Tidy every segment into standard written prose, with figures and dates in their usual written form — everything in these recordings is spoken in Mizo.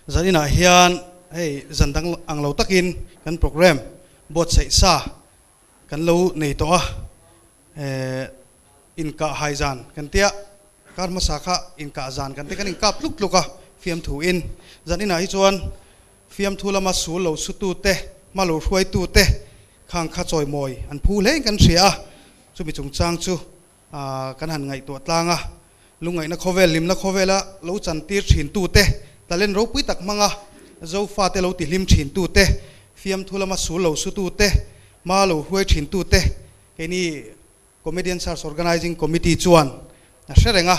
Zaninah hian hei zan dang ang lo takin kan programme buatsaih sa kan lo nei tawh a, inkah hai zan kan tia, kar hmasa kha inkah zan kan tia kan inkap tluk tluk a fiamthu in. Zaninah hi chuan fiamthu lama sul lo sutu te, hma lo hruaitu te khang kha chawimawi an phu hlein kan hria a, chumi chungchang chu Kan han ngaihtuah tlang a, lungngaihna khawvel, hlimna khawvela lo chantir thintute, talent ropui tak hmanga Zofate lo tihlim thintute, fiamthu lama sul lo sutute, hma lo hruai thintute, keini Comedian Search Organising Committee chuan a hre reng a,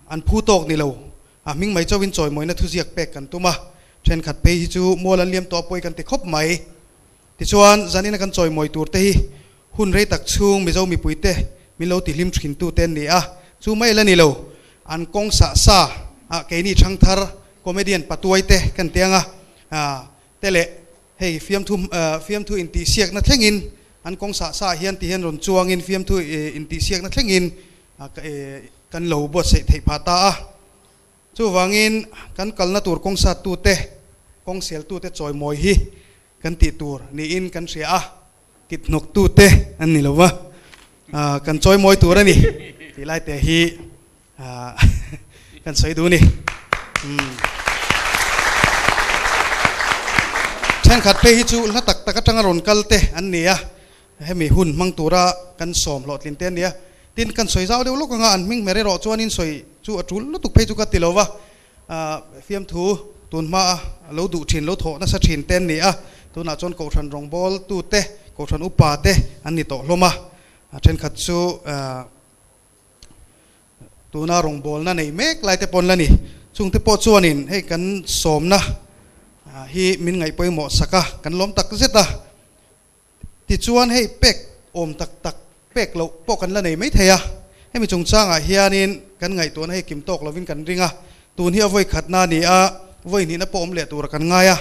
an phu tawk ni lo, a hming mai chauhin chawimawina thuziak pek kan tum a, thenkhat phei hi chu mual an liam tawh pawi kan ti khawp mai. Tichuan, zanina kan chawimawi turte hi hun rei tak chhung Mizo mipuite min lo tihlim thintute an ni a, chu mai la ni lo, an kawng sah sa ah keini thangthar comedian patuaite kan ti ang a, te leh hei fiamthu fiamthu intihsiakna thlengin an kawng sah sa ah hian ti hian rawn chuangin fiamthu intihsiakna thlengin kan lo buatsaih theih phah ta a. Chuvangin kan kalna tur kawng sattute, kawng sialtute chawimawi hi kan tih tur niin kan hria a, kit hnawktute an ni lo va, kan chawimawi tur a ni tih lai te hi kan sawi duh a ni. Thenkhat phei hi chu hla tak tak atanga rawn kal te an ni a, hemi hun hmang tura kan sawm hlawhtlin te an ni a, tin kan sawi zau deuh lawk anga an hming hmer erawh chuanin sawi chu a tul lutuk phei chu ka ti lo va, Fiamthu tun hma a lo duh thin, lo thawh nasa thin te an ni a, tunah chuan Kohhran rawngbawltu te, Kohhran upa te an ni tawh hlawm a, thenkhat chu tuna rawngbawlna nei mek lai te pawh an la ni. Chungte pawh chuanin hei kan sawmna hi min ngaihpawimawh sak a, kan lawm tak zet a. Tichuan hei pek awm tak tak pek loh pawh kan la nei mai thei a, hemi chungchangah hianin kan ngaihtuahna hei kim tawk lovin kan ring a, tun hi a vawi khatna a ni a, vawi hnihna pawh awm leh tura kan ngai a,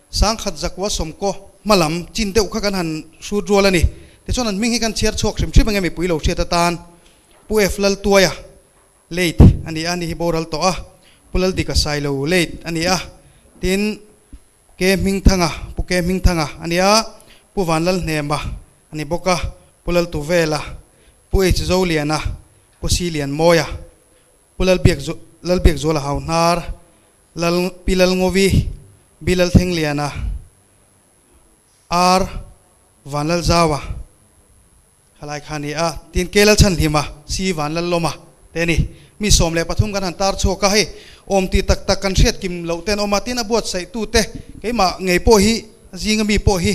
sangkhat zakua sawmkaw hma lam chin deuh kha kan han hrut rual a ni. Tichuan an hming hi kan chhiar chhuak hrim hrim ange mipui lo hriat atan Pu F Laltuaia late a ni a, ni hi boral tawh a, Pu Laldika Sailo late a ni a, tin Ke Hmingthanga, Pu Ke Hmingthanga a nia, Pu Vanlalhnema a ni bawk a, Pu Laltuvela, Pu H Zoliana, Pu Si Lianmawia, Pu Lalbiak Lalbiakzuala Hauhnar, Lal Pi Lalngovi, Bi Lalthengliana, R Vanlalzaua khalai kha a ni a, tin Ke Lalchhanhlima, Si Vanlallawma te a ni. Mi 13 kan han tar chhuak a, hei awm tih tak tak kan hriat kim loh te an awm a, tin a buatsaihtu te keimah ngei pawh hi zinga mi pawh hi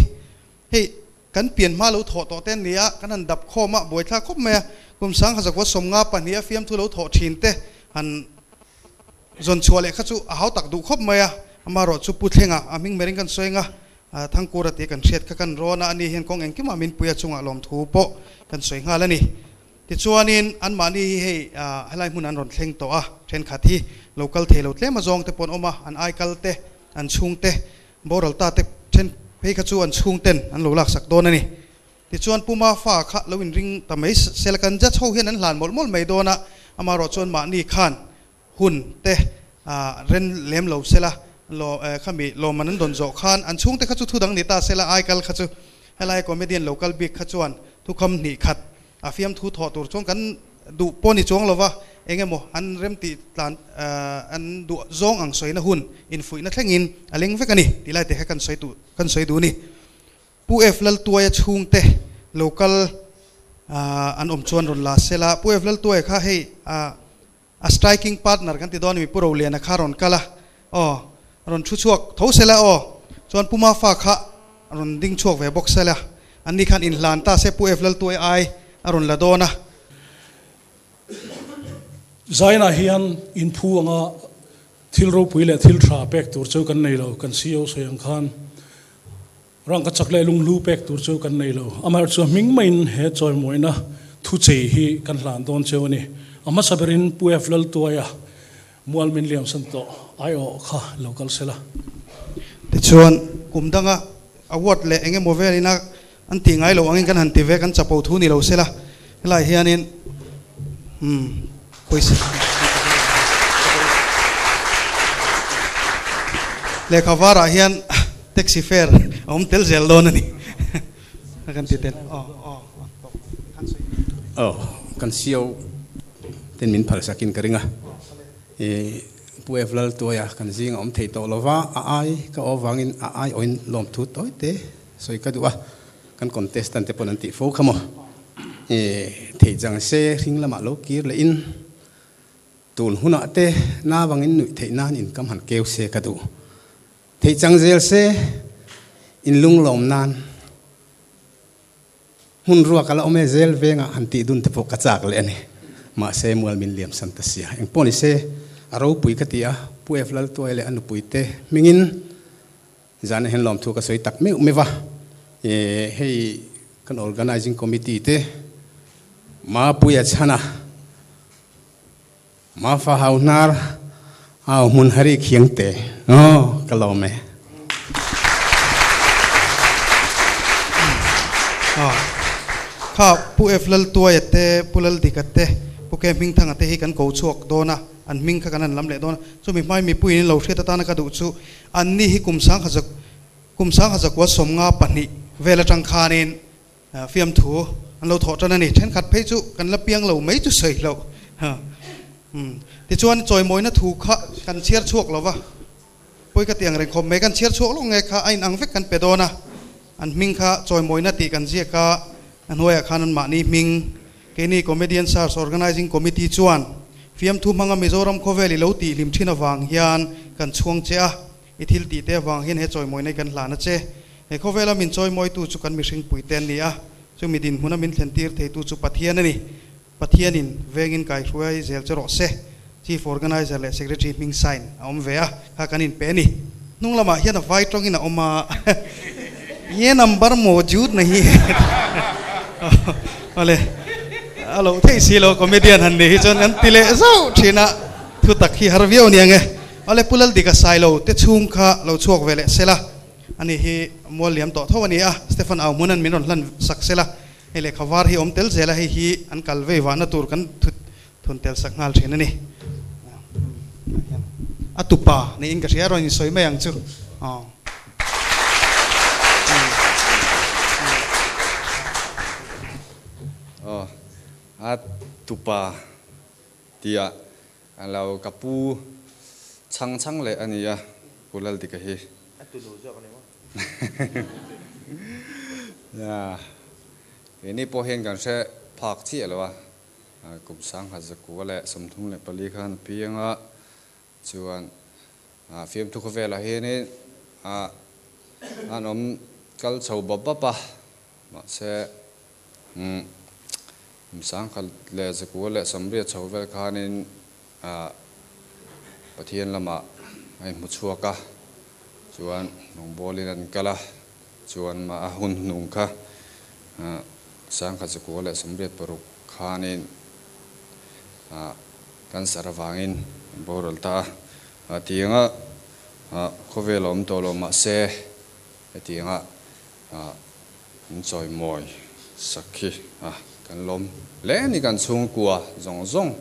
hei kan pian hma lo thawh tawh te an ni a, kan han dap khawm a, buaithlak khawp mai a, kum 1952 a fiamthu lo thawh thin te han zawn chhuah leh kha chu a hau tak duh khawp mai a, amaherawh chu Pu Thlenga a hming merin kan sawi ang a, Thangkura tih kan hriat kha kan rawn a, ani hian kawng engkimah min pui a chungah lawmthu pawh kan sawi nghal a ni. Tichuanin anmahni hi hei helai hmun an rawn thleng tawh a, thenkhat hi lo kal thei lo tlem a zawng te pawh an awm a, an aikal te, an chhung te, boral ta te then phei kha chu an chhung ten an lo laksak dawn a ni. Tichuan Puma fa kha lo inring ta mai sela kan judge ho hian an hlan mawlh mawlh mai dawn a, amaherawh chuan mahni khan hun te ren lem lo sela lo khami lawmman an dawn zawh khan an chhungte kha chu thu dang ni ta sela aikal kha chu helai comedian lo kal bik kha chuan thukham hnih khat a fiamthu thawh tur chuan kan duh pawh ni chuang lova eng emaw an rem tih tlan an duh zawng ang sawina hun infuihna thlengin a leng vek a ni tih lai te kha kan sawi duh kan sawi duh a ni. Pu F Laltuaia chhungte lo kal an awm chuan rawn la sela Pu F Laltuaia kha hei A striking partner kan ti dawn a mi Pu Roliana kha rawn kal a, aw rawn thu chhuak tho sela aw, chuan Pu Mafa kha rawn ding chhuak ve bawk sela, an ni khan inhlan ta se Pu F Laltuai ai a rawn la dawn a. Zainah hian inphu anga thil ropui leh thil tha pek tur chu kan nei lo, kan CEO sawi ang khan rangka chak leh lunghlu pek tur chu kan nei lo. Amaherawhchu a hming maiin he chawimawina thuchei hi kan hlan dawn cheu a ni. A hmasa berin Pu F Laltuaia mual min liamsan tawh aiawh kha lo kal sela. Tichuan, kum danga award leh eng emaw velina an tih ngai loh angin kan han ti ve, kan chapo thu ni lo sela, helaiah hianin umm pawisa. Lehkha varah hian taxi fare a awm tel zel dawn a ni. A kan ti tel. Aw aw tawp kan sawi. Aw kan sio ten min phal sakin ka ring a. I Pu Ev Laltuaia kan zing a awm thei tawh lova, a ai ka aw vangin a ai awin lawmthu tawi te sawi ka duh a. Kan contestant te pawn an tih fo kha maw. I thei chang se hring lamah lo kir leh in tun hunah te navangin nuih theih nan in kam han keu se ka duh. Theih chang zel se in lunglawm nan hmun ruak a la awm e zel vengah han tih dun te pawh ka chak leh a ni. Mahse mual min liam san ta sia. Engpawh ni se a ropui ka ti a, Pu Ef Laltuai leh a nupui te hmingin Zan hian lawmthu ka sawi tak meuh meuh a, hei kan Organising Committee te Mapuia Chhana, Mafa Hauhnar, Au Hmun Hari Khiangte, aw ka lawm e. Kha Pu F Laltuaia te, Pu Laldika te, Pu Ke Hmingthanga te hi kan ko chhuak dawn a, an hming kha kan han lam leh dawn a, chumi hmai mipuiin lo hriat atana ka duh chu Anni hi kum sangkhat za kum sangkhat zakua sawmnga pahnih vel atang khanin fiamthu an lo thawh tan a ni. Thenkhat phei chu kan la piang lo mai chu sawi loh. Tichuan chawimawina thu kha kan chhiar chhuak lo va, pawi ka ti ang reng khawp mai. Kan chhiar chhuak lawk nge kha a inang vek kan pe dawn a, an hming kha chawimawina tih kan ziak a, a hnuaiah khan anmahni hming Keini Comedian Search Organising Committee chuan fiamthu hmanga Mizoram khawvel i lo tih hlim thin avang hian kan chhuang che a, i thil tih te avang hian he chawimawina hi kan hlan a che. He khawvela min chawimawitu chu kan mihring puite an ni a, chumi dinhmuna min thlen tir theitu chu Pathian a ni. Pathianin vengin kaihruai zel che rawh se. Chief Organiser leh Secretary hming sign a awm ve a, kha kan inpe a ni. Hnung lamah hian a vai tawngin a awm a, Ye number mawjud nahi Awle, a loh theih si lo comedian han nih hi chuan kan ti leh zauh thin a, thu tak hi har viau nia nge. Awle, Pu Laldika Sailo te chhung kha lo chhuak ve leh sela, ani hi mual liam tawh tho a ni a, Stephen Auhmunan min rawn hlan sak sela, hei lehkha var hi awm tel zel a, hei hi an kal vei vahna tur kan thut Thun tel sak nghal thin a ni. A tupa niin ka hria a rawn insawi mai ang chu. Aw. Aw, a tupa tia a lo ka pu chhang chhang leh a nia, Pu Laldika hi. A tunu zawk a ni maw? Nia, keini pawh hian kan hre phak chiah lo a. Kum sangha zakua leh 34 khan a piang a, chuan fiamthu khawvelah hianin an awm kal chho bap bap a, mahse kum 1980 chho vel khanin Pathian lamah a inhmu chhuak a, chuan rawngbawlin an kal a, chuan a hun hnung kha 1986 khanin cancer avangin a boral ta a, tianga khawvel a awm tawh lo mahse hetianga min chawimawi sak hi kan lawm hle a ni kan chhungkua zawng zawng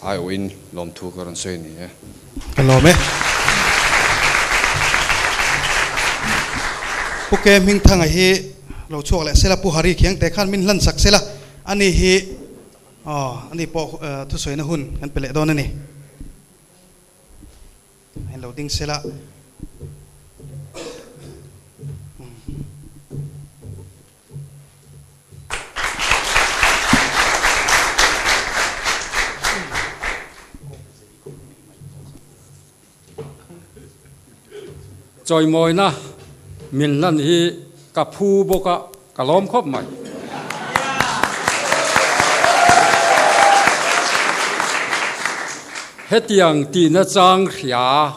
aiawhin lawmthu ka rawn sawi a ni e. Ka lawm e. Pu Ke Hmingthanga hi lo chhuak leh sela, Pu Hari Khiangte khan min hlan sak sela, ani hi aw ani pawh thusawina hun kan pe leh dawn a ni. A in lo ding sela. Chawimawina min hlan hi ka phu bawk a, ka lawm khawp mai. Hetiang tihna chang hria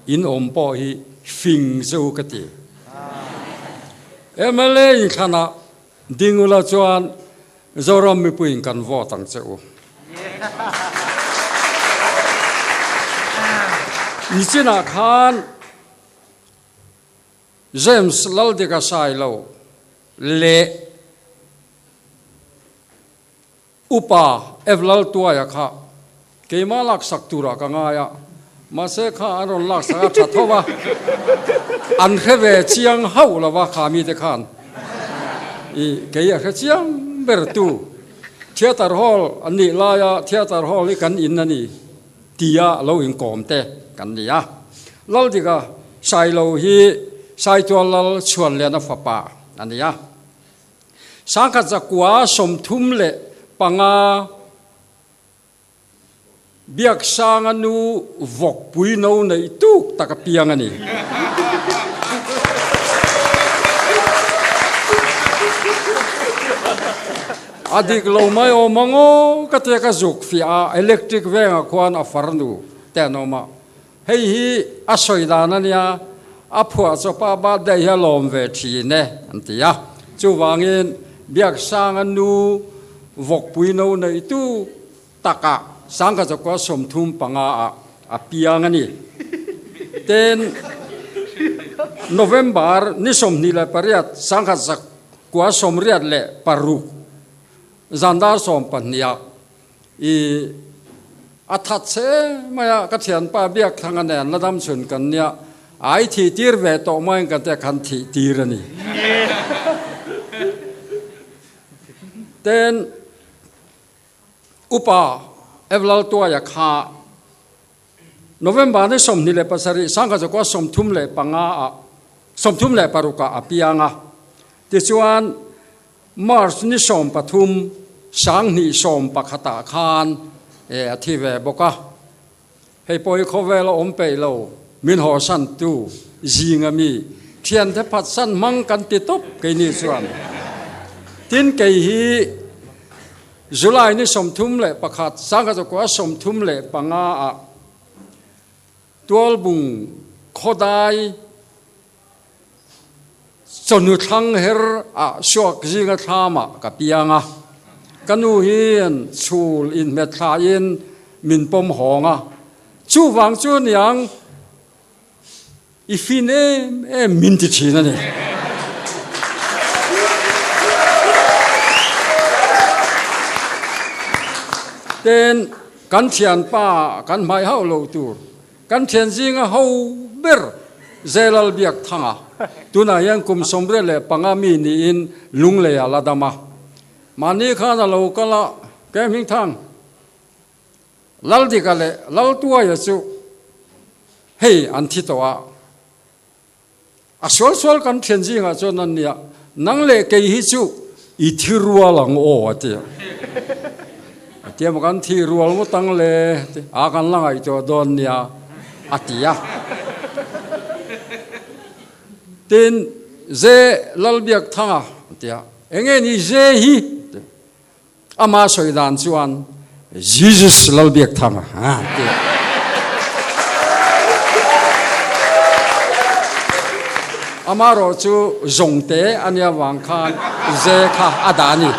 in awm pawh hi fing chu ka ti. Mla inthlanah ding ula chuan Zoram mipuiin kan vote ang che u. Nichinah khan James Laldika Sailo leh Upa Evlaltuaia kha keimah laksak turah ka ngai a. Mahse kha an rawn lak sak a tha tho a, an hre ve chiang hauh lo va kha mite khan i kei a hre chiang ber tu Theatre Hall an nih laia Theatre Hall hi kan in a ni tia lo inkawm te kan ni a. Laldika Sailo hi Saitual Lal Chhuanliana fapa a ni a. Sangkhat zakua 35 Biaksanga nu vawkpui no neih tuk tak a piang a ni. A dik lo mai awm ang aw ka tia ka zuk fiah a, electric vengah khuan a farnu te an awm a, hei hi a sawi dan a nia, a phuah chawpa birthday hi a lawm ve thin e an ti a, chuvangin Biaksanga nu vawkpui no neih tuk Takah sangkazakua 35 ah a piang a ni. Ten November ni 28 1986 zan dar 12 ah i a that che mai a, ka thianpa Biakthanga nen la dam chhun kan nia, ai thih tir ve tawh maiin kan tia khan thih tir a ni. Ten Upa Evlaltuaia kha November ni 27 1935 ah 36 ah a piang a. Tichuan March ni 13 2011 ah khan a thi ve bawk a. Hei pawh hi khawvel a awm peih lo, min hawsantu zinga mi thiante phatsan hmang kan ti tawp keini chuan. Tin kei hi July ni 31 1935 ah Tualbung khawdai Chawhnu thlang her ah suak zinga thlam ah ka piang a, ka nu hian chhul inhmet thla in min pawm hawng a, chuvang chu niang i fin em em min ti thin a ni. Ten kan thianpa kan hmai hauh lo tur Kan thian zinga ho ber Zelal Biak Thanga tunah hian kum 85 mi niin Lunglei a la dam a. Mahni khan a lo kal a, Ke Hmingthang, Laldika leh Laltuaia chu hei an thi tawh a. A sual sual kan thian zingah chuan an nia, nang leh kei hi chu i thi rual ang aw a ti a. A tia maw kan thi rual ngawt ang le a kan la ngaihtuah dawn nia a ti a. Tin, Ze Lalbiakthanga a ti a, enge ni Ze hi? Ama sawi dan chuan Jesus Lalbiakthanga a ti. Amarawh chu zawngte a nia vang khan ze kha a dah a ni.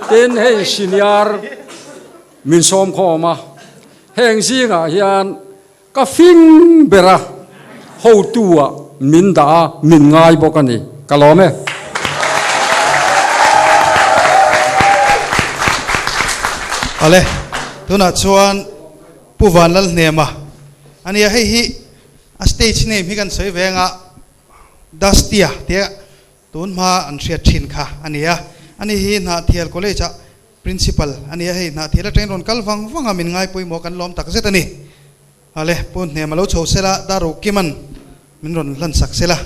Tin, hei senior min sawm khawm a, heng zingah hian ka fing ber a, hotu-ah min dah a, min ngai bawk a ni. Ka lawm e. Awle, tunah chuan Pu Vanlalhnema a nia, hei hi a stage name hi kan sawi ve anga Dusty-a tia tun hma an hriat thin kha a nia. Ani hi Hnahthial College-ah Principal a nia, hei Hnahthial atangin rawn kal vang vang a, min ngai pawimawh kan lawm tak zet a ni. Ale, Pu Hnem a lo chho sela, Daru Kiman min rawn hlan sak sela.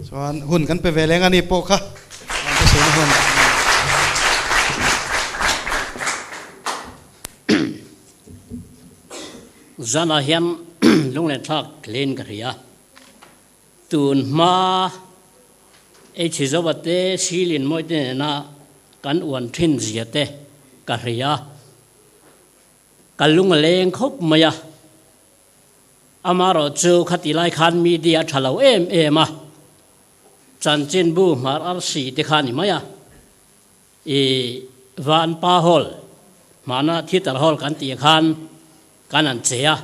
Chuan hun kan pe ve leng a ni pawh kha. Hun. Zanah hian lunglen thlak hlein ka hria. Tun hma Hzova te Silin Mawite nena kan uan thin zia te ka hria. Ka lung a leng khawp mai a. Amarawh chu khati lai khan media a tha lo em em a. Chanchinbu hmar arsi te kha ni mai a. I Vanpa Hall, hmana Theatre Hall kan tih khan kan an che a.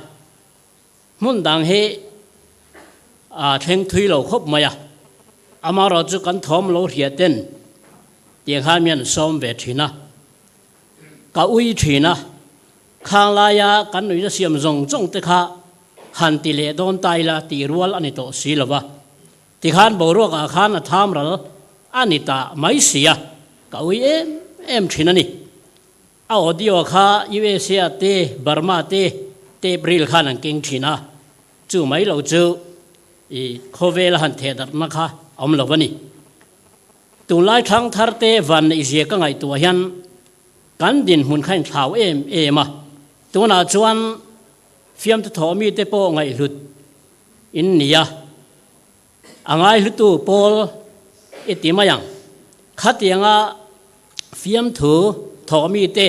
Hmun dang hi a thleng thui lo khawp mai a, amarawh chu kan thawm lo hria ten tiang khan mi an sawm ve thin a. Ka ui thin a, khang laia kan nuihna siam zawng zawng te kha han ti leh dawn ta ila tih rual a ni tawh si lo va. Tikhan boruakah khan a tham ral a ni ta mai si a, ka ui em em thin a ni. A audio kha USA te Burma te tape reel khan an keng thin a, chu mai lo chu i khawvel a han theh darhna kha a awm lo a ni. Tunlai thlang thar te van neih zia ka ngaihtuah hian kan dinhmun kha inthlau em em a, tunah chuan fiamthu thawh mite pawh ngaihhlut in ni a, a ngaihlutu pawl i ti mai ang. Khatianga fiamthu thawh mite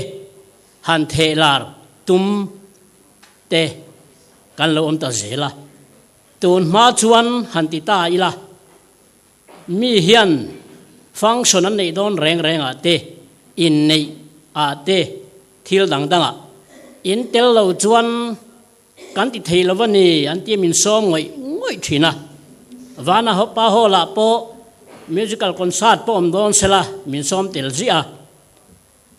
han theh lar tum te kan lo awm ta zel a, tun hma chuan han ti ta ila. Mi hian function an neih dawn reng reng ah te, inneih ah te, thil dang dang ah in tel lo chuan kan ti thei lo a ni an tia min sawm ngawih ngawih thin a. Vana pa hall ah pawh musical concert pawh awm dawn sela min sawm tel ziah a.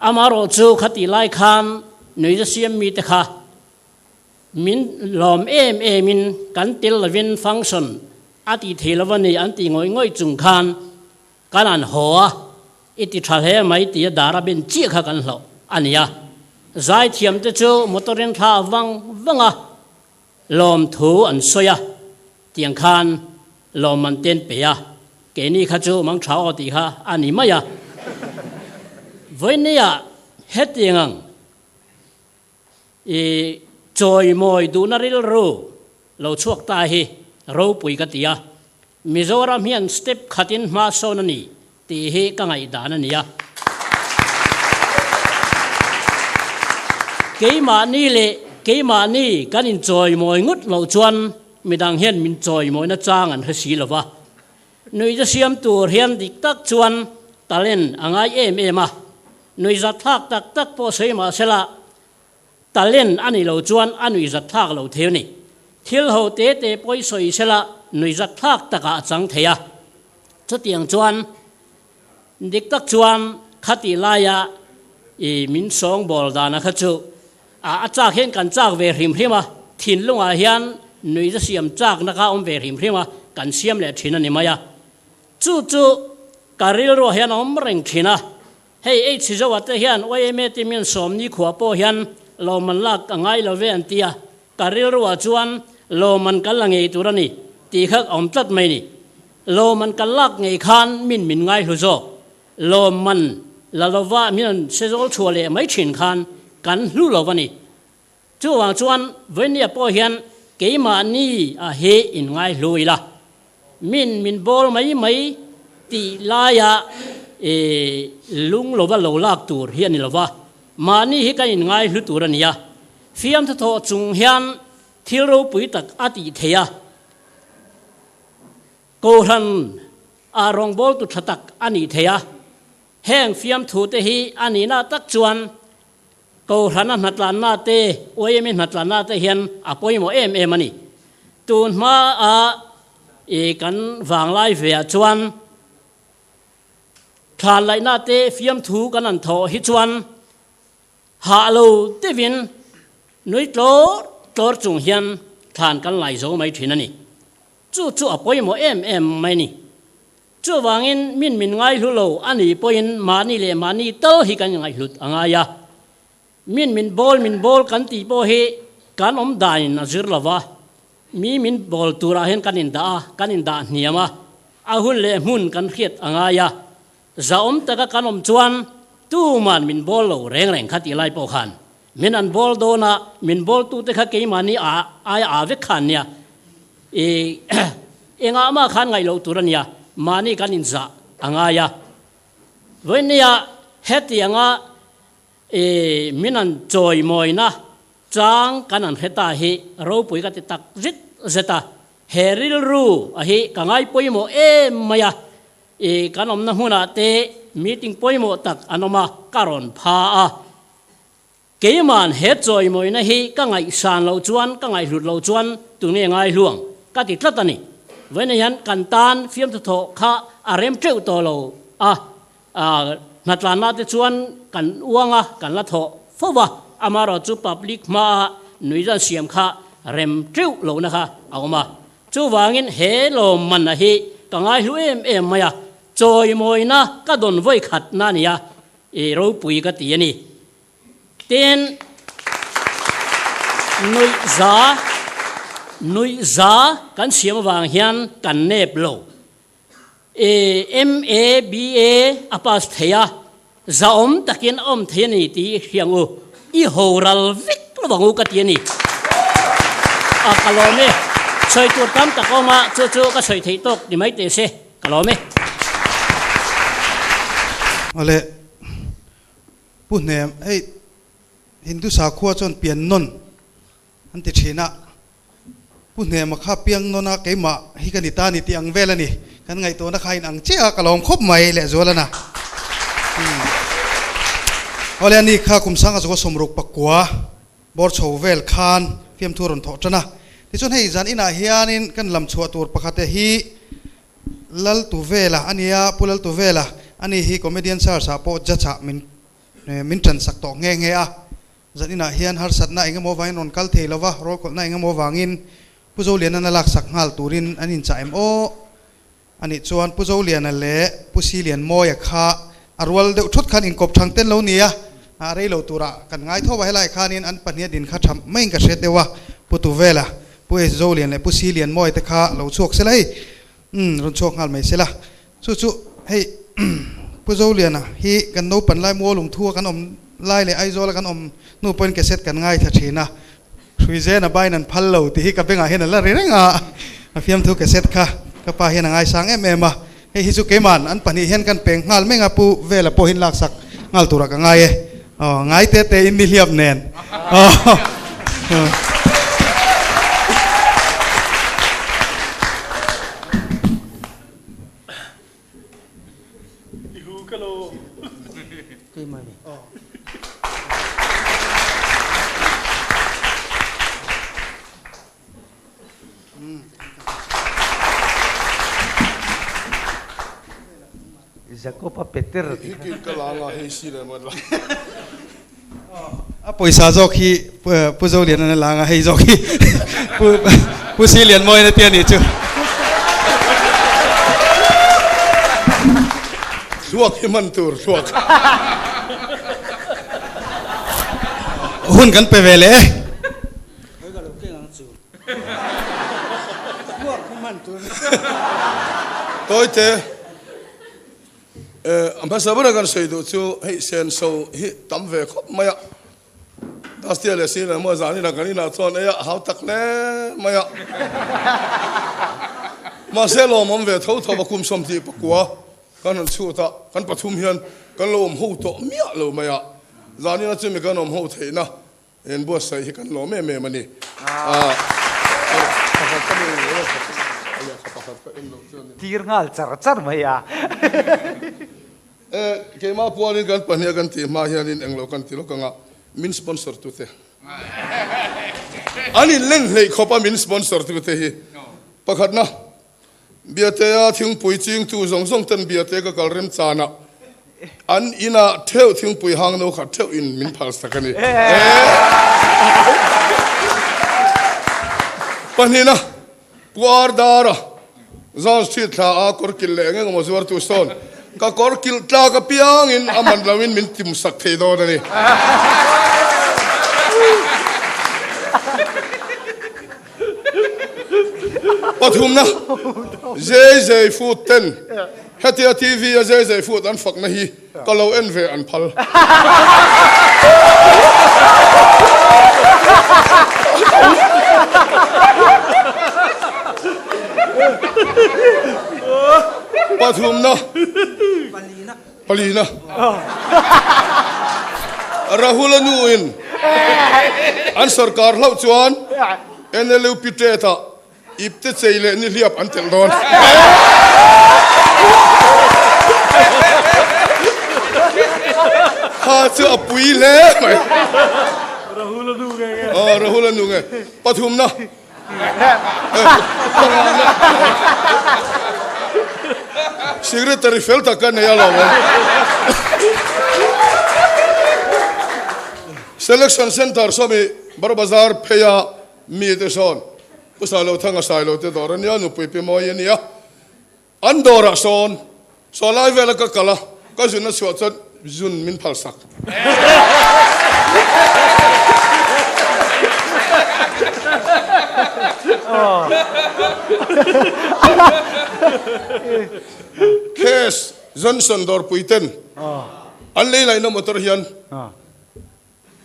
Amaherawhchu khatih lai khan nuihza siam mite kha Min lawm em em in kan tel lovin function a tih thei lo a ni an tih ngawih ngawih chung khan kan an haw a, i ti tha hle mai tia dar a ben chiah kha kan hlauh a ni a. Zaithiam te chu motor in thla vang vang a lawm thu an sawi a, tiang khan lawmman ten pe a, keini kha chu mang tha aw tih kha a ni mai a. Vawinia hetiang ang I chawimawi duhna rilru lo chhuak ta hi ropui ka ti a, Mizoram hian step khatin hma sawn a ni tih hi ka ngaihdan a ni a. Keimahni leh keimahni kan inchawimawi ngut loh chuan midang hian min chawimawina chang an hre si lo va. Nuihza siam tur hian dik tak chuan talent a ngai em em a, nuihzatthlak tak tak pawh sawi mah sela talent a nih loh chuan a nuihzatthlak lo thei a ni. Thil ho te te pawh i sawi sela nuihzatthlak takah a chang thei a. Chutiang chuan dik tak chuan khatih laia i min sawngbawl dana kha chu a chak hian kan chak ve hrim hrim a, thinlungah hian nuihza siam chakna kha a awm ve hrim hrim a, kan siam leh thin a ni mai a. Chu chu ka rilruah hian a awm reng thin a, hei H Zoa te hian YMA te mian sawmni khuah pawh hian lawmman lak a ngai lo ve an ti a, ka rilruah chuan lawmman kan la ngei tur a ni tih kha a awm tlat mai ni. Lawmman kan lak ngei khan min min ngaihlu zawk. Lawmman la lova min an sezawl chhuah leh mai thin khan kan hlu lo a ni. Chuvang chuan Venia pawh hian keimahni a hi in ngai hlu ila, min min bawl mai mai tih laia i lung lova lo lak tur hi a ni lova, mahni hi kan in ngai hlu tur a ni a. Fiamthu thawh chung hian thil ropui tak a tih theih a. Kohhran ah rawngbawltu tha tak a nih theih a, heng fiamthu te hi a nihna tak chuan Kohhrana hnatlanna te, YMA hnatlanna te hian a pawimawh em em a ni. Tun hma a i kan vanglai ve ah chuan thlan laihna te fiamthu kan han thawh hi chuan hah lo deuhin nui tlawr tlawr chung hian thlan kan lai zo mai thin a ni. Chu chu a pawimawh em em mai ni. Chuvangin min min ngaihlu lo a nih pawhin mahni leh mahni tal hi kan ngaihhlut a ngai a. Min min bawl min bawl kan tih pawh hi kan awm danin a zir lo va, mi min bawl turah hian kan indah a, kan indah hniam a, a hun leh hmun kan hriat a ngai a. Zahawm taka kan awm chuan tuman min bawl lo reng reng kha tih lai pawh khan min an bawl dawn a, min bawltute kha keimahni a aia aa vek khan nia. I engah mah khan ngaih loh tur a nia, mahni kan inzah a ngai a. Vawinia hetianga i min an chawimawina chang kan an hre ta hi ropui ka ti tak zet zet a, he rilru a hi ka ngai pawimawh em mai a, i kan awmna hmunah te meeting pawimawh tak an awm a, ka rawn pha a. Keiman he chawimawina hi ka ngaihsan loh chuan, ka ngaihhlut loh chuan tunge ngai hluang ka ti tlat a ni. Vawiin hian kan tan fiamthu thawh kha a rem teuh tawh lo a, hnatlanna te chuan kan uang a, kan la thawh fo va, amaherawhchu public hmaa nuihzan siam kha rem teuh lohna kha a awm a. Chuvangin he lawmmanna hi ka ngaihlu em em mai a, chawimawina ka dawn vawi khatna a ni a, i ropui ka ti a ni. Tin, nuihza, nuihza kan siam avang hian kan nep lo. E, MA, BA a pass thei a, zahawm takin a awm thei a ni tih i hria ang u. I ho ral vek lo ang u ka ti a ni. A, ka lawm e. Sawi tur tam tak awm a, chu chu ka sawi theih tawk ni mai teh se, ka lawm e. Awle, Pu Hnem, hei Hindu sakhua chuan pian nawn An ti thin a, Pu Hnema kha piang nawn a, keimah hi ka ni ta ni tih ang vel a ni. Kan ngaihtuahna kha in ang chiah a, ka lawm khawp mai lehzual a na. Awle a ni kha kum sanga zawka sawmruk pakua bawr chho vel khan fiamthu a rawn thawh tan a. Tichuan hei zan inah hianin kan lam chhuah tur pakhate hi Laltuvela a nia, Pu Laltuvela a ni hi Comedian Search ah pawh judge ah min min tansak tawh nghe nghe a. Zan inah hian harsatna eng emaw vangin rawn kal thei lova, rawlkhawlhna eng emaw vangin Pu Zoliana na laksak nghal turin an inchah em aw? A nih chuan Pu Zoliana leh Pu Silianmawia kha a rual deuh thut khan inkawp thang ten lo nia, a rei lo turah kan ngai tho a, helai khanin an pahnih a din kha tha maiin ka hriat deuh a, Pu Tuvela, Pu Zolian leh Pu Silianmawia te kha lo chhuak sela hei, umm rawn chhuak nghal mai sela. Chu chu hei Pu Zoliana hi kan naupan lai Mualung thu a kan awm lai leh Aizawl a kan awm hnu pawhin cassette kan ngaithla thin a, Hruizena bain an phal lo tih hi ka bengah hian a la ri reng a, a fiamthu cassette kha ka pa hian a ngaisang em em a, hei hi chu keiman an pahnih hian kan peng nghal meng a Pu Vela pawh hin laksak nghal turah ka ngai e, aw ngai te te in nihliap nen aw. Jacob a Peter tih kha. A pawisa zawk hi Pu Zolian a la anga hei zawk hi Pu Silianmawia a tia nih chu. Thluak hi hman tur thluak. Hun kan pe ve leh e. Tawite. A hmasa bera kan sawi duh chu hei senso hi tam ve khawp mai a, Dusty-a leh Sina emaw zanina kan inah chuan ei a hau tak hle mai a, mahse lawmawm ve tho tho a kum sawmhnih pakua kan rawn chhut a, kan pathum hian kan lo awm ho tawh miah lo mai a, zanina chumi kan awm ho theihna En buatsaih hi kan lawm em em a ni. Tir nghal char char mai a. E, keimah pualin kan pahnih a kan tih hma hianin englo kan ti lawk anga min sponsor tute. An in len hleih khawp a min sponsor tute hi. Pakhatna, Biatea thingpui chingtu zawng zawng ten Biate ka kal rem chanah an inah theuh thingpui hang no khat theuh in min phal sak a ni. Pahnihna, Pu Ardara, Zan Street thla a kawr kilh leh eng emaw zuartu sawn ka kawr kilh tlak apiangin a man loin min tim sak thei dawn a ni. Pathumna, Zei Zei Food ten hetia TV a Zei Zei Food an fakna hi ka lo en ve an phal. Pathumna, Palina, Rahul a nu in an sorkar hlauh chuan NLUP tet ah ipte chei leh nihliap an telh dawn. Kha chu a pui hle mai. Rahul a nu nge nge. Aw Rahul a nu nge. Pathumna. Secretary fel tak ka nei a lo. Selection Centre sawmi Bar Bazar pheia mite sawn Pu Sailo Thanga Sailo te dawr a nia, nupui pi mawi a nia. An dawrah sawn saw lai vela ka kal a, ka zun a chhuah chuan zun min phal sak. Case Johnson dawrpui ten an lei laihna motor hian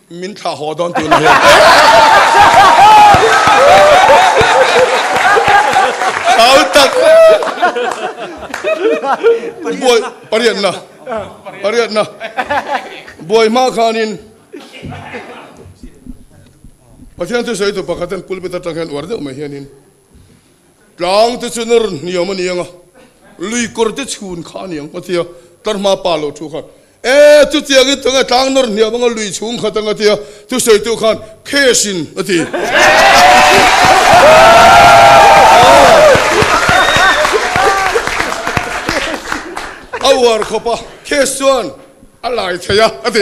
Min thlah haw dawn tun hian. Thau tak. Buai pariatna. Pariatna. Buai hma khanin Pathian thu sawi tu pakhat hian pulpit atang hian uar deuh mai hianin tlang te chu nawr hniam a ni ang a, lui kawr te chhun kha a ni ang Pathia tlar hma pa lo thu khan E, chutiang in tunge tlang nawr hniam anga lui chhung khat anga tia thusawitu khan cash in a ti. A uar khawp a, cash chuan a lai thei a a ti.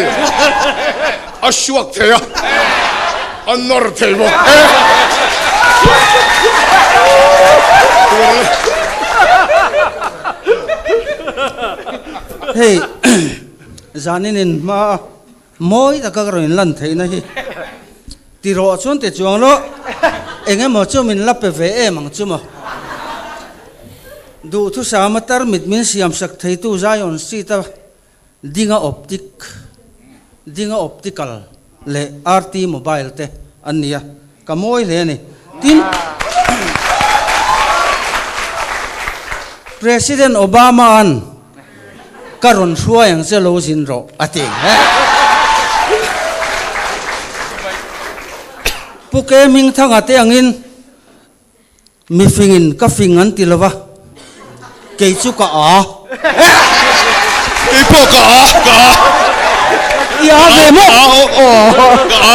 A suak thei a, a nawr thei bawk. Hei zanin in hma a mawi taka ka rawn inlan theihna hi ti rawh chuan ti chuang lo eng emaw chu min la pe ve em ang chu maw. Duhthusam a tarmit min siamsak theitu Zion Street a Dinga Optic, Dinga Optical leh RT Mobile te an ni a, ka mawi hle a ni. Tin, President Obama-a'n ka rawn hruai ang che lo zin rawh a ti. Pu Ke Hmingthanga te angin Mifingin ka fing an ti lova, kei chu ka a. Kei pawh ka a, ka a. I a ve maw? Aw, ka a.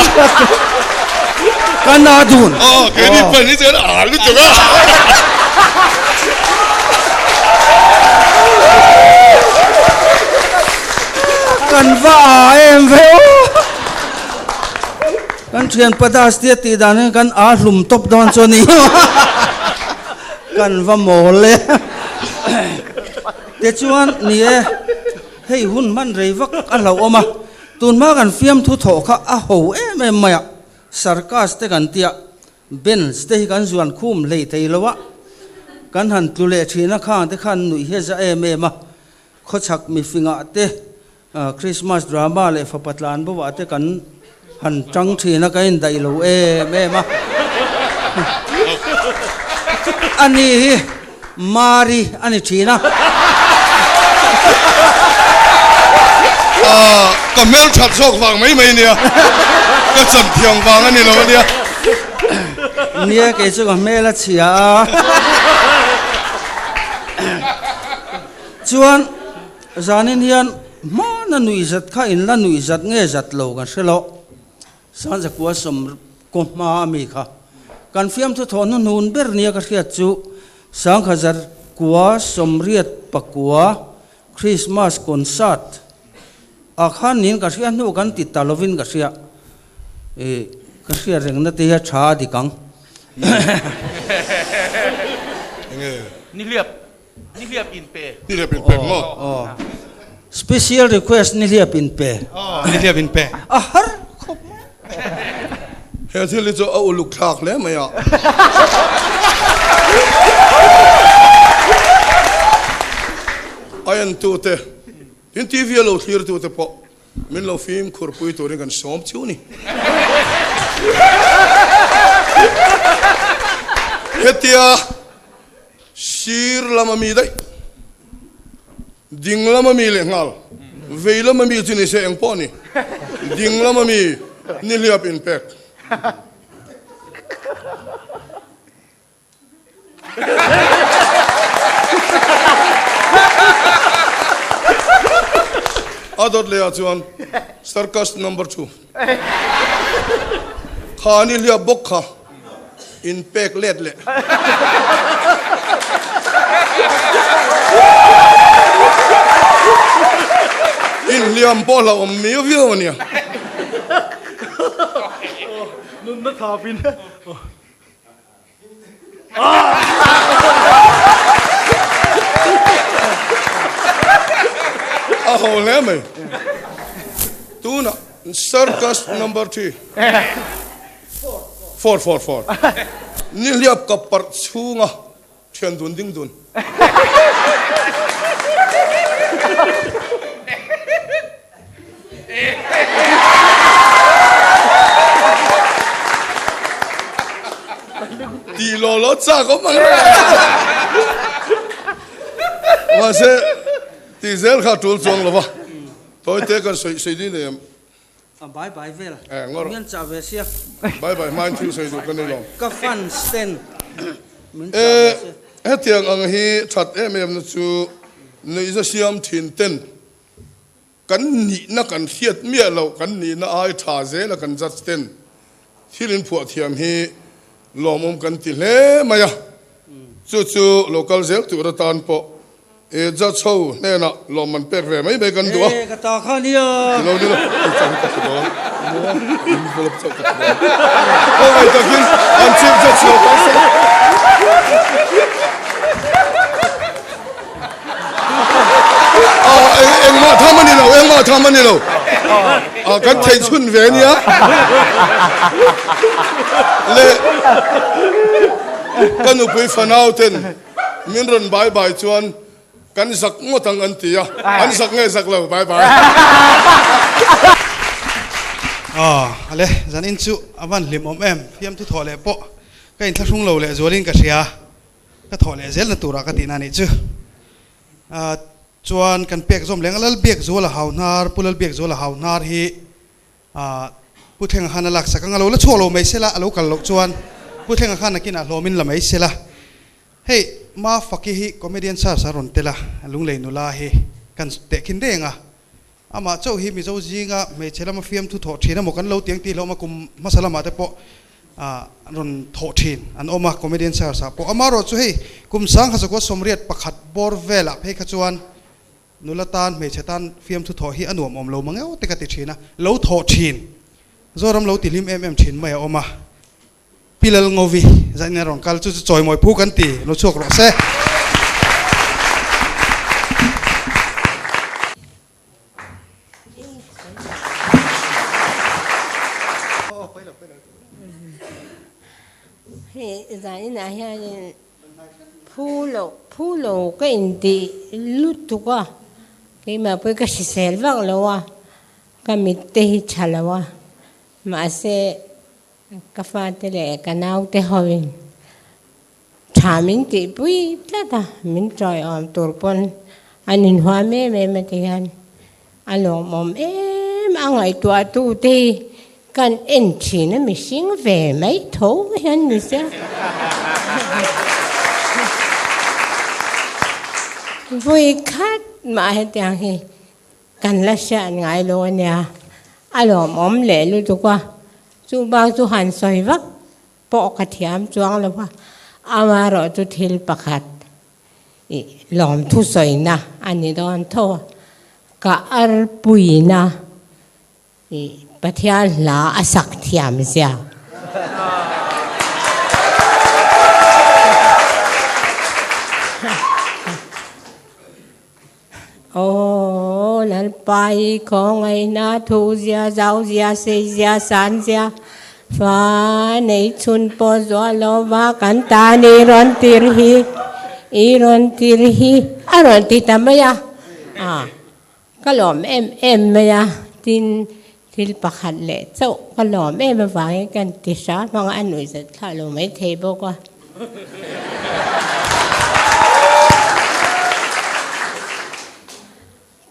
Ka na dun. Aw, kei ni pan hi chuan a lutuk a. Kan va a em ve aw. Kan thian padas tia tih dan hian kan aa hlum tawp dawn chu a ni kan va mawl e. Tichuan ni e, hei hun hman rei vak a hlauhawm a, tunhma kan fiamthu thawh kha a ho em em mai a, circus te kan tia, bench te hi kan zuan khum hlei thei lo a, kan han tlu leh thin a khang te khan nuih hi a za em em a, khawchhak mifingah te Christmas drama leh fapa tlan bo ah te kan han tang thin a, ka indaih lo em em a. Ani hi Mari a ni thin a. Ka hmelthat zawk vang mai mai nia, ka chan thiam vang a ni lo a nia. Nia kei chu ka hmel a chhia a. Chuan. Zanin hian hmana nuih zat kha in la nuih zat nge zat lo kan hre lo. Sanzakua sawm kaw hma a mi kha. Kan fiamthu thawh hnuhnun ber nia ka hriat chu Sangkhazar kua sawmriat pakua Christmas concert ah khan niin ka hria hnu kan ti ta lovin ka hria. I ka hriat rengna te hi a tha a dik ang. Enge? Nihliap. Nihliap in pe. Nihliap in pe maw? Aw. Special request nihliap in pe. Aw, nihliap in pe. A har khawp mai. He thil hi chu a uluk thlak hle mai a. A entute, tin TV a lo thlirtute pawh Min lo fimkhur pui turin kan sawm chiu ni. Hetia sir lama mi daih, ding lama mi leh nghal, vei lama mi chu ni se eng pawh ni, ding lama mi nihliap inpek. A dawt leh ah chuan circus number chu kha ni hliap bawk kha in pek let leh. Inhliam pawh hlauhawm miau viau a nia. Nunna thapin. A ho hle mai. Tuna circus number thi. Four four four. Nihliap ka parh chhunga thian dun ding dun. Tih law law chak awm ang reng. Mahse, tih zel kha a tul chuang lo va. Tawite kan sawi sawi ding nei em? A bye bye vel. Eh, ngawr. Min chah ve sia. Bye bye hmain thil sawi duh ka nei lo. Ka fans ten min chah ve sia. Eh, hetiang ang hi that em em na chu nuihza siam thin ten Kan nihna kan hriat miah loh, kan nihna ai tha zela kan judge ten thil in phuah thiam hi lawmawm kan ti hle mai a. Chu chu lo kal zel tur atan pawh e judge ho hnenah lawmman pek ve mai mai kan duh a. E ka ta kha nia. Ni lo ni lo, i chang ka hre dawn. Envelope chauh ka hre dawn. Khawngaih takin an chief judge lo kal se. Engmah tham a ni lo, engmah tham a ni lo. Kan theih chhun ve a nia. Le ka nupui fanau ten min rawn bai bai chuan kan zak ngawt ang an ti a, an zak nge zak lo, bai bai. Ale, zanin chu a van hlimawm em, fiamthu thawh leh pawh ka inthlahrung lo leh zualin ka hria. Ka thawh leh zelna turah ka tihna anih chu. Chuan kan pek zawm leng a Lalbiakzuala Hauhnar, Pu Lalbiakzuala Hauhnar hi Pu Thlenga khan a laksak ang a lo la chhuak lo mai sela, a lo kal loh chuan Pu Thlenga khan nakinah hlawmin la mai sela. Hei Mafaki hi comedian search a rawn tel a, Lunglei nula hi kan tehkhin reng a. Amah chauh hi Mizo zinga hmeichhe lama fiamthu thawh thin emaw kan lo tiang tih hlawm a, kum hmasa lamah te pawh rawn thawh thin an awm a, comedian search ah pawh. Amaherawh chu hei kum 1981 bawr velah phei kha chuan nula tan hmeichhe tan fiamthu thawh hi a nuam awm lo mang eo te ka ti thin a, lo thawh thin Zoram lo ti hlim em em thin mai a awm a. Pi Lalngovi zanin a rawn kal chu chu chawimawi phu kan ti lo chhuak rawh se. Hei zaninah hianin phu lo phu lo ka intih lutuk a, keimah pawh hi ka hrisel vak lo a, ka mit te hi tha lo a, mahse Ka fate leh ka naute hoin tha min tihpui tlat a, min tawiawm tur pawn an inhuam em em a ti hian a lawmawm em a, ngaihtuahtu te hi kan en thin a mihring ve mai tho hian ni sia. Vui khat mah hetiang hi Kan la hriat ngai lo a nia, a lawmawm leh lutuk a, chu bak chu han sawi vak pawh ka thiam chuang lo va, amaherawh chu thil pakhat ih lawmthu sawina a ni dawn tho a, ka arpuina ih Pathian hla a sak thiam zia. Aw Lalpa i khawngaihna thu zia, zau zia, sei zia, san zia, fa nei chhun pawh zuah lo va kan tan i rawn tir hi, i rawn tir hi a rawn ti ta mai a, a ka lawm em em mai a, tin thil pakhat leh chauh ka lawm em avangin kan ti hram ang a, a nuihzat thlah lo maithei bawk a.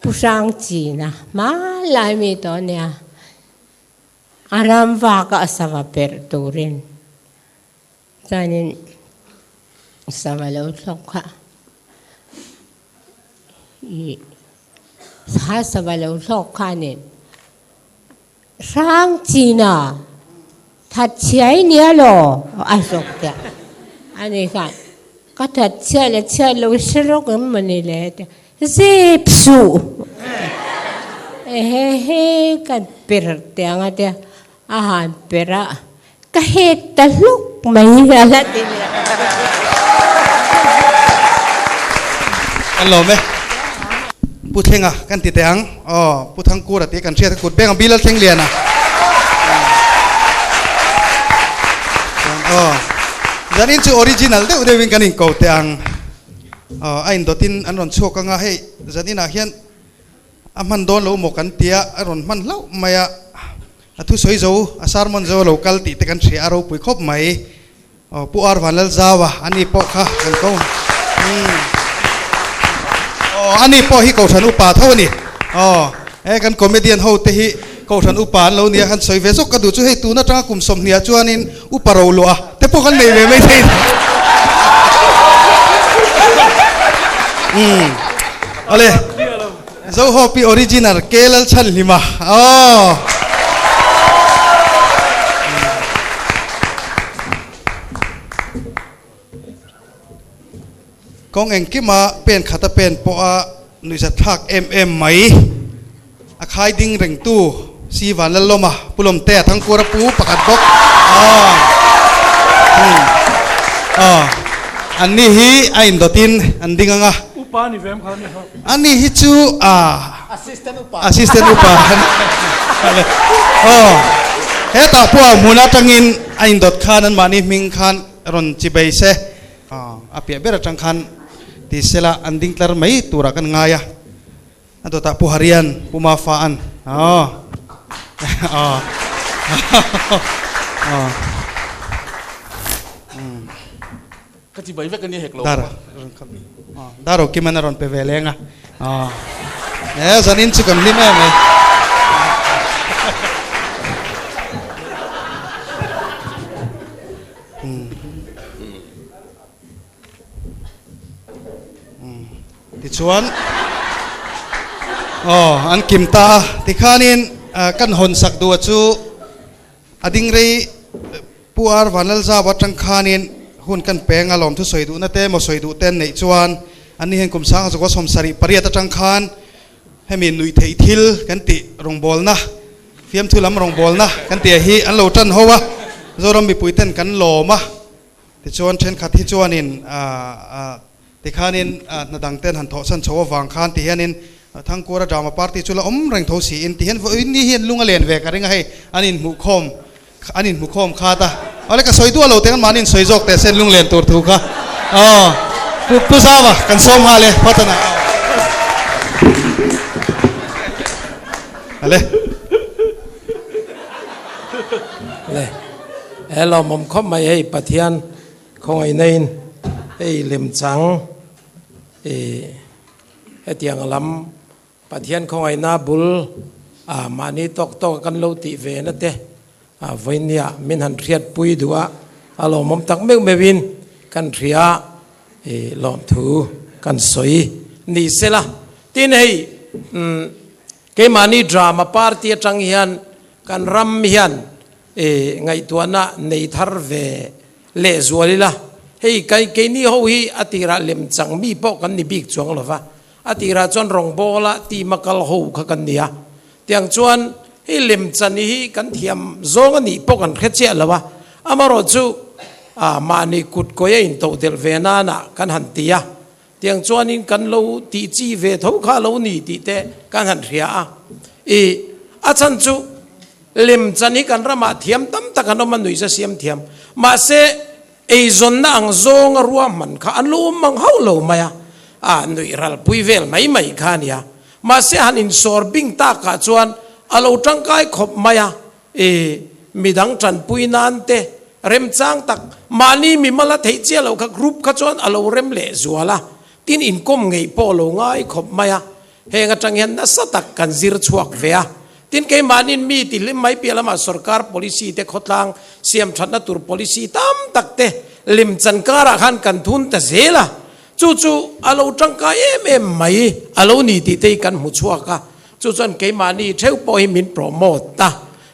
Pu Hrang China hmanlai mi tawh ania, a ram vak a sava perh turin chuanin sava lo thlawk kha ih kha sava lo thlawk khanin Hrang China that chhiai nia law a zawk tia a ni khan ka that chhiat leh chhiat lo hre rawk em mawni le a tia zep suh ehe he kan per tiang a tia a han per a. Ka hek ta hluk mai a la ti leh. Kan lawm e. Pu Thlenga kan ti teh ang. Aw, Pu Thangkura tih kan hriat a kut beng a Bilal Thleng Liana. Aw, zanin chu original deuh deuhin kan inko teh ang. Aw, a indawtin an rawn chhuak anga hei zaninah hian a hman dawn lo maw kan tia a rawn hman hlauh mai a. A thusawi zo, a sermon zo a lo kal tih te kan hria a ropui khawp mai. Aw, Pu Ar Vanlalzaua, ani pawh kha kan ko. Umm. Aw, ani pawh hi Kohhran upa tho a ni. Aw, he kan comedian ho te hi Kohhran upa an lo nia khan sawi ve zawk ka duh chu hei tun atanga kum sawmhniah chuanin upa ro luah te pawh kan nei ve mai thei. Umm. Awle. Zohopi original Kelal Chhanhlima aw. Kawng engkima pen khata pen pawha nuihzat thlak em em mai a khai ding rengtu Si Vanlallawma Pu Lawmtea Thangkura pu pakhat bawk aw. Aw anni hi a indawtin an ding anga. Upa ni vem kha ni ha. Ani hi chu a Assistant upa Assistant upa aw hetah pawh a hmun atangin a indawt khan anmahni hming khan rawn chi bei se a piah ber atang khan ti sela an ding tlar mai turah kan ngai a a dawtah Pu Harian Pu Mafa an aw aw aw. Ka ti bai vek a nia hek lo. Dar dar aw Kiman a rawn pe ve leng a. E zanin chu kan hlim em e. Tichuan aw an kim ta a tikhanin kan hawn sak duh a chu A ding rei Pu Ar Vanlalzau atang khanin hun kan peng a lawm thusawi duhna te emaw sawi duh te an neih chuan an ni hian kum sanga zakua 78 atang khan hemi nuih theih thil kan tih rawngbawlna fiamthu lam rawngbawlna kan tih hi an lo tan ho a Zoram mipui ten kan lawm a tichuan thenkhat hi chuanin Tikhanin hna dang ten han thawhsan chho avang khan ti hianin Thangkura Drama Party chu la awm reng tho siin ti hian vawiin ni hian lung a len ve ka ring a hei an inhmuhkhawm an inhmuhkhawm khat a awle ka sawi duah lo teng mahni in sawi zawk teh sen lung len tur thu kha aw Pu Pu Zava kan sawm nghal e Phatana Ale. Le hello mawm khawp mai hei Pathian Khawngaihnain hei lemchang ih hetiang lam Pathian khawngaihna bul ah mahni tawk tawk a kan lo tih ve na te ah vawinia min han hriatpui duh a, a lawmawm tak meuh meuhin kan hria ih lawmthu kan sawi ni sela. Tin hei umm keimahni drama party atang hian kan ram hian ih ngaihtuahna nei thar ve Leh zual ila, hei kai keini ho hi a tirah lemchang mi pawh kan ni bik chuang lo va, a tirah chuan rawngbawla team a kal ho kha kan ni a, tiang chuan hei lemchan hi kan thiam zawng a nih pawh kan hre chiah lo a, amarawh chu ah mahni kut kawi a intodelh ve nana kan han ti a, tiang chuanin kan lo tih chi ve tho kha a lo ni tih te kan han hria a, i a chhan chu Lemchan hi kan ramah thiam tam tak an awm a, nuihza siam thiam. Mahse, eizawnna ang zawnga ruahman kha an lo awm mang hauh lo mai a, a nuih ralpui vel mai mai kha a nia. Mahse, han insawr bing takah chuan a lo tangkai khawp mai a, i midang tanpui nan te remchang tak, mahni mimal a theih chiah loh kha group kha chuan a lo rem leh zual a, tin inkawm ngeih pawh a lo ngai khawp mai a. Heng atang hian nasa tak kan zir chhuak ve a. Tin keimahnin mi ti hlim mai piah lamah sorkar policy te khawtlang siam thatna tur policy tam tak te lim chan karah khan kan thun ta zel a. Chu chu a lo tangkai em em mai a lo ni tih te hi kan hmu chhuak a. Chu chuan keimahni theuh pawh hi min promote a.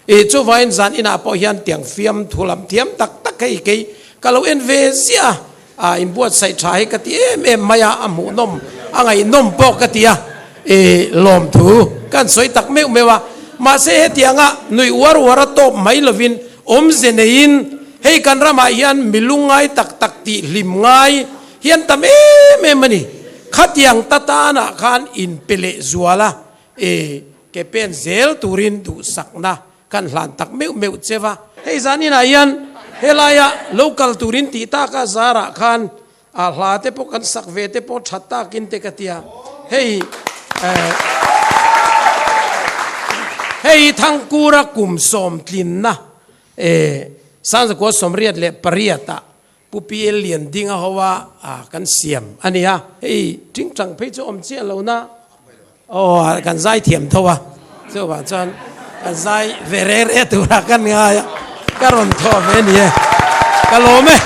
Ih chuvain zan inah pawh hian tiang fiam thu lam thiam tak tak hei kei ka lo en ve ziah a. A inbuatsaih tha hi ka ti em em mai a, a hmuhnawm, a ngaihnawm pawh ka ti a, i lawmthu kan sawi tak meuh meuh a. Mahse hetianga nuih uar uar a tawp mai lovin awmze neiin Hei kan ramah hian mi lungngai tak tak tih hlim ngai hian tam em em a ni. Khatiang ta tanah khan inpe leh zual a, e ke pen zel turin duhsakna kan hlan tak meuh meuh che va. Hei zaninah hian helaia lo kal turin tih taka zarah khan A hla te pawh kan sak ve te pawh tha takin te ka tia. Hei hei Thangkura kum sawmtlinna Sangzakua 88 ah Pu PL Liandinga hoa kan siam a nia. Hei tingtang phei chu awm chiah lo na aw kan zai thiam tho a, chuvang chuan kan zai ve re re tura kan ngai a, ka rawn thawh ve ni e, ka lawm e.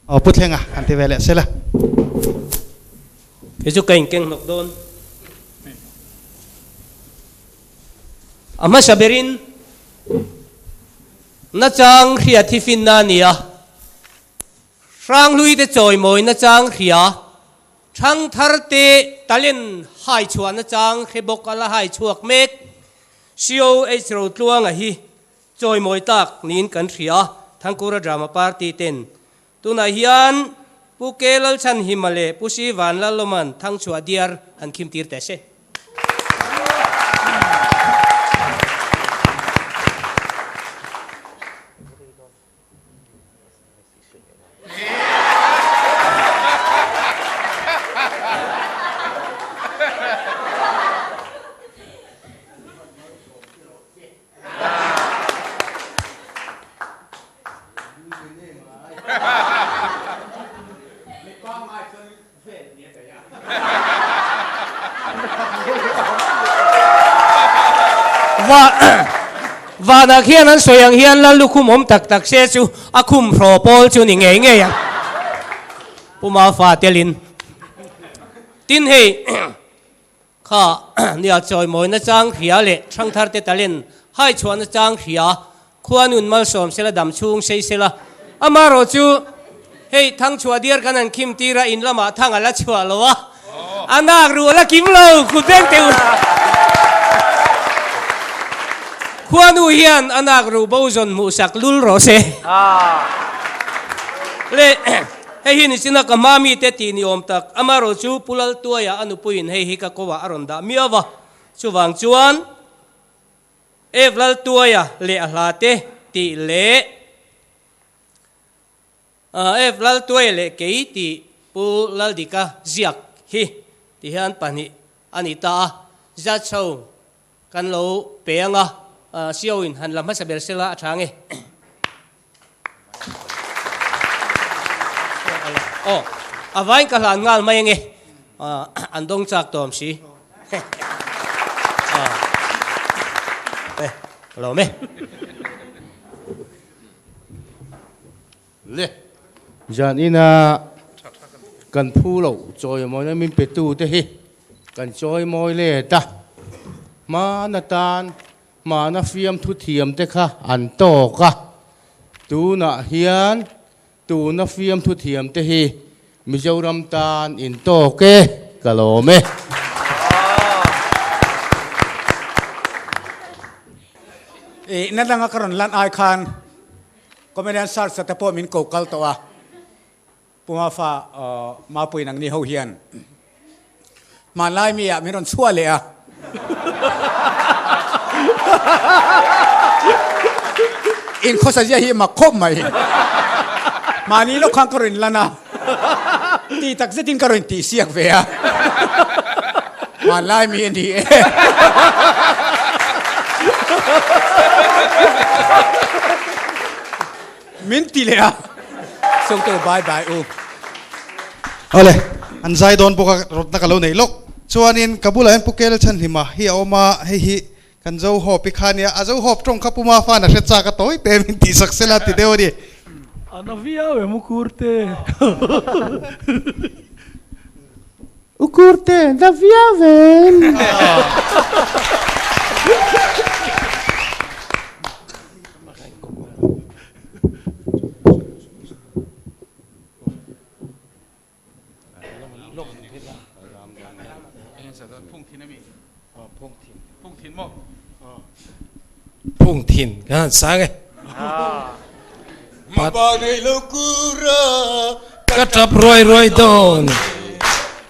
Aw Pu Thlenga han ti ve leh sela. Kei chu ka inkeng hnawk dawn. A hmasa berin Nachang hria thi finna a ni a, Hranghlui te chawimawi nachang hria, Thangthar te talent hai chhuah nachang hre bawk a la hai chhuak mek. COH Rotluanga hi chawimawi tak niin kan hria, Thangkura Drama Party ten. Tunah hian Pu K Lalchhanhima leh Pu Si Vanlalawman Thangchhuah diar han khim tir teh se. Vanah khian an sawi ang hian Lal lukhum awm tak tak se chu a khum hraw pawl chu ni ngei ngei ang. Pu Mafa telin. Tin hei kha nia chawimawina chang hria leh thangthar te talent hai chhuahna chang hria Khua nun malsawm sela dam chhung sei sela. Amarawh chu hei thangchhuah diar kan han khim tir a, in lamah thang a la chhuah lo a, a nak ruh a la kim lo, kut beng teh u. Khua nu hian a nak ruh bo zawn hmuh sak lul rawh se. Le hei hi nichina ka hma mite tih ni awm tak, amarawh chu Pu Laltuaia a nupuiin hei hi ka kawah a rawn dah miau va, chuvang chuan Ev Laltuaia leh a hla te tih leh Ev Laltuaia leh kei tih Pu Laldika ziak hi ti hian pahnih a ni ta a, judge ho kan lo pe ang a, CO in han la hmasa ber sela a tha nge. Aw, a vain ka hlan nghal mai ange, an dawng chak tawm si. Ka lawm e. Le, zan ina kan phu loh chawimawina min petu te hi kan chawimawi let a, hmana tan Hmana fiamthu thiamte kha an tawk a, tunah hian tuna fiamthu thiamte hi Mizoram tan in tawk e, ka lawm e. I na danga ka rawn lan ai khan Comedian Search te pawh min ko kal tawh a, Pu Mafa Mapui nangni ho hian hmanlai mi ah min rawn chhuah leh a. In khawsa zia hi mak khawp mai. Mahni lawk khan ka rawn lan a, ti tak zetin ka rawn tih siak ve a. Hmanlai mi a ni e. Min ti leh a, Sawngte u bye bye u. Awle, an zai dawn bawk a, rawtna ka lo nei lawk. Chuanin ka bulah hian Pu Kel Chhanhlima hi a awm a, hei hi kan Zo Hope i kha nia, a Zo Hope tawng kha Pu Mafan a hre chak a tawi te min tih sak sela ti deuh a ni. A na viau em u Kurte? U Kurte, na viau em? Phung thin kan han sang e. Ka tap ruai ruai dawn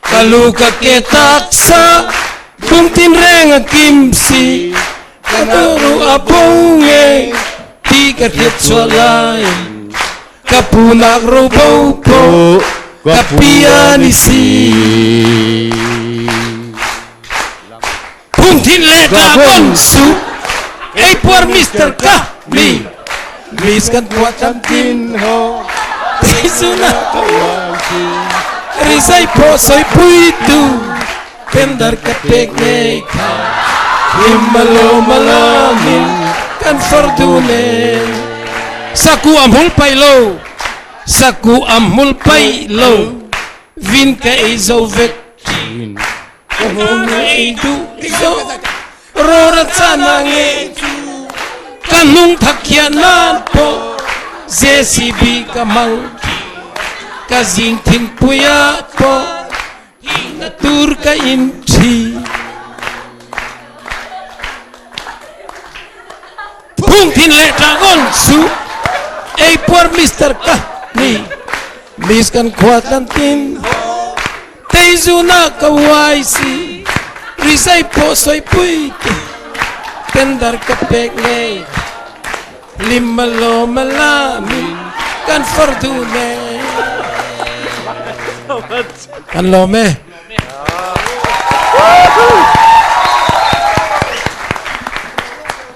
Ka lu ka ke taksa Phung tin reng a kim si Ka ru a bo nge Ti ka hriat chhuah lai Ka pu nak ro bo pawh Ka pi a ni si. Phung thin leh dragon suh Ei puar Mister ka mi Miss kan puah tam tin ho Tei zu na ka uai si Rizai pawh sawi pui tu Tender ka pek ngei kha Hlim malo malamin kan far dun e Saku a hmul paih lo Saku a hmul paih lo Vin ka ei zo vek thin Ka hmu ngei duh zawk Rora chana ngei chu Ka hnung thak hian nan pawh JCB ka hmang thin Ka zing thingpuia pawh Hihna tur ka in thin Phung thin leh dragon su Ei puar Mister ka ni Miss kan khua tlan tin Teizuna ka uai si Rizai pawh sawi pui te Tender ka pek ngei Lim a lawm a lamin kan far dun e Kan lawm e.